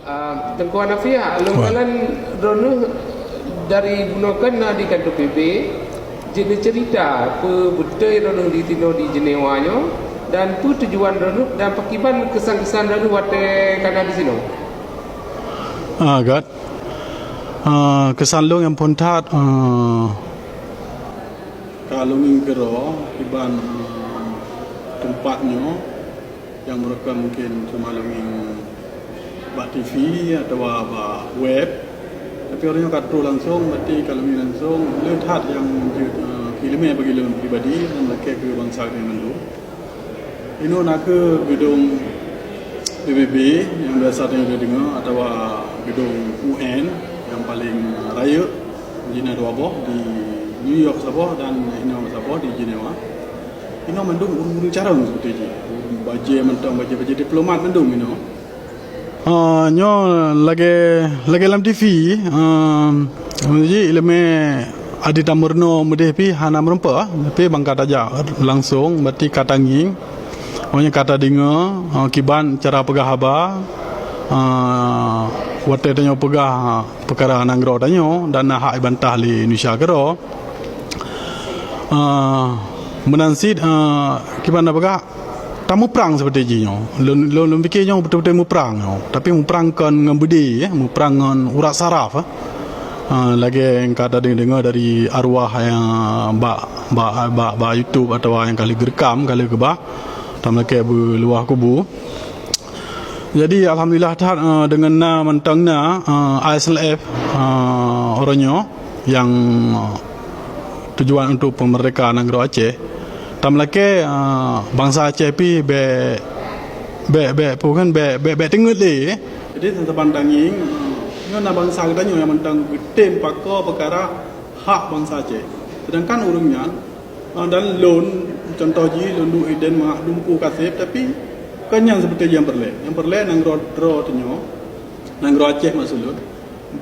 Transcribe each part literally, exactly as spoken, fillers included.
Ah, Teungku Hanafiah, lôn kalon droeneuh dari bunoe keunoe di kantor P B B, jeuet neuceurita peue beutôi droeneuh di sinoe di Jenewa nyoe, dan peue tujuan droeneuh dan pakriban keusan-keusan droeneuh watée kana di sinoe. Ah, gat. Ah, keusan lôn nyang phon that, ah, ka lôn ngieng keudroe kiban, ah, teumpat nyoe. Nyang meureuka mungken cuma lôn ngieng bak T V atawa bak web. Tapi uroe nyoe ka troh langsong, berarti ka lôn ngieng langsong, le that nyang jeuet, eh, iéleumé bagi lôn pribadi dan lakée keu bansa geutanyoe mandum. Inoe na kheueh geudong P B B nyang biasa tanyoe deungoe atawa geudong U N nyang paleng rayeuk, jih na dua boh di New York saboh dan inoe saboh di Jenewa. Inoe mandum ureuëng-ureuëng carông seperti jih. Bajée mantong, bajée-bajée diplomat mandum inoe. Ah, nyoe lagée, lagée lam T V, ah, ji iéleumé adi tameurunoe meudeh pih hana meureumpok, tapi bangka tajak langsong, berarti ka tangieng. Oh, nyoe ka tadeungoe, ah, kiban cara peugah haba, ah, watée tanyoe peugah, ah, peukara nanggroe tanyoe dan na hak ibantah lé Indonesia keudroe. Ah, meunan cit, ah, kiban na peugah, tamuprang seperti jih nyoe. Lôn, lôn, lôn pike nyoe beutôi-beutôi muprang nyoe. Tapi muprang kon ngon beudé, eh, muprang ngon urat saraf, eh. Ah, lagée nyang ka tadeungoe dari arwah nyang bak, bak, bak, bak YouTube atawa nyang ka lheueh geureukam, ka lheueh geubah, tameulakée bak luwa kubu. Jadi, alhamdulillah that, eh, deungon na mantong na, eh, I S L F, eh, uroe nyoe nyang, eh, tujuan untuk peumeurdeka nanggroe Aceh. Tameulakée, eh, bansa Aceh pih bék, bék, bék, peue kheun, bék, bék, bék teungeut lé. Jadi, saban tangieng, eh, nyoe na bansa geutanyoe nyang mantong geutem pakoe peukara hak bansa Aceh. Seudangkan ureuëng nyan, ah, dan lôn, contoh jih, lôn duek di Denmark, dumpeue kaseb, tapi kon nyan seperti nyang peureulée. Nyang peureulée nanggroe droe tanyoe, nanggroe Aceh maksud lôn,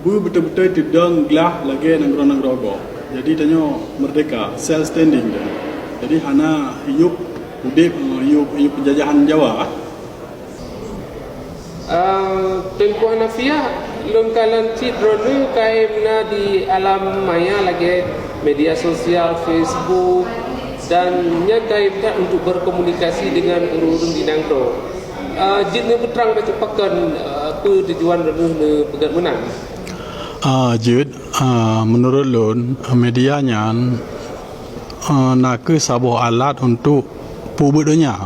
beu beutôi-beutôi teudong glah lagée nanggroe-nanggroe gob. Jadi tanyoe meurdeka, self standing tanyoe. Jadi hana hiup udeb, eh, hiup, hiup penjajahan Jawa. Ah, Teungku Hanafiah, lôn kalon cit droeneuh ka na di alam maya lagée media sosial, Facebook, dan nyan ka that untuk berkomunikasi dengan ureuëng-ureuëng di nanggroe. Ah, jeuet neupeutrang bacut pakon, ah, peue tujuan droeneuh neupeugét meunan? Ah, jeuet, ah, meunurot lôn, media nyan, ah, na kheueh saboh alat untuk peubeuet donya.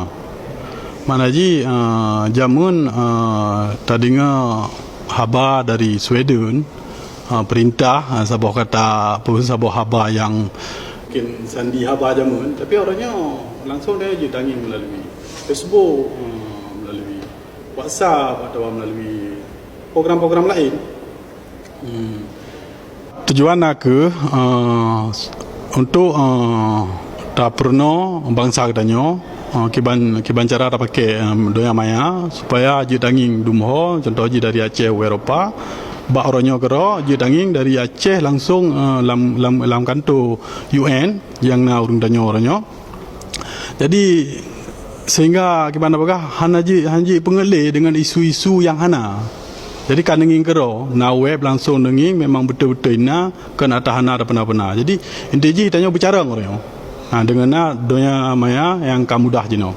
Makna jih, eh, jameun, eh, tadeungoe haba dari Sweden, eh, peurintah, eh, saboh kata, peue saboh haba nyang mungken sandi haba jameun, tapi uroe nyoe langsong tanyoe jeuet tangieng meulalu Facebook, eh, meulalu WhatsApp atawa meulalu program-program laén. Hmm. Tujuan na kheueh, eh, untuk, eh, tapeurunoe bansa geutanyoe, eh, kiban, kiban cara tapakée, eh, donya maya supaya jeuet tangieng dum ho, contoh jih dari Aceh u Eropa, bak uroe nyoe keudroe jeuet tangieng dari Aceh langsong, eh, lam, lam, lam kanto U N nyang na ureuëng tanyoe uroe nyoe. Jadi, sehingga kiban tapeugah, hana ji-, hana jipeungeut lé deungon isu-isu nyang hana. Jadi, ka neungieng keudroe, na web langsong neungieng, memang beutôi-beutôi na, kon ata hana tapeuna-peuna. Jadi, inti jih tanyoe beucarông uroe nyoe. Ha, deungon na donya maya nyang ka mudah jinoe.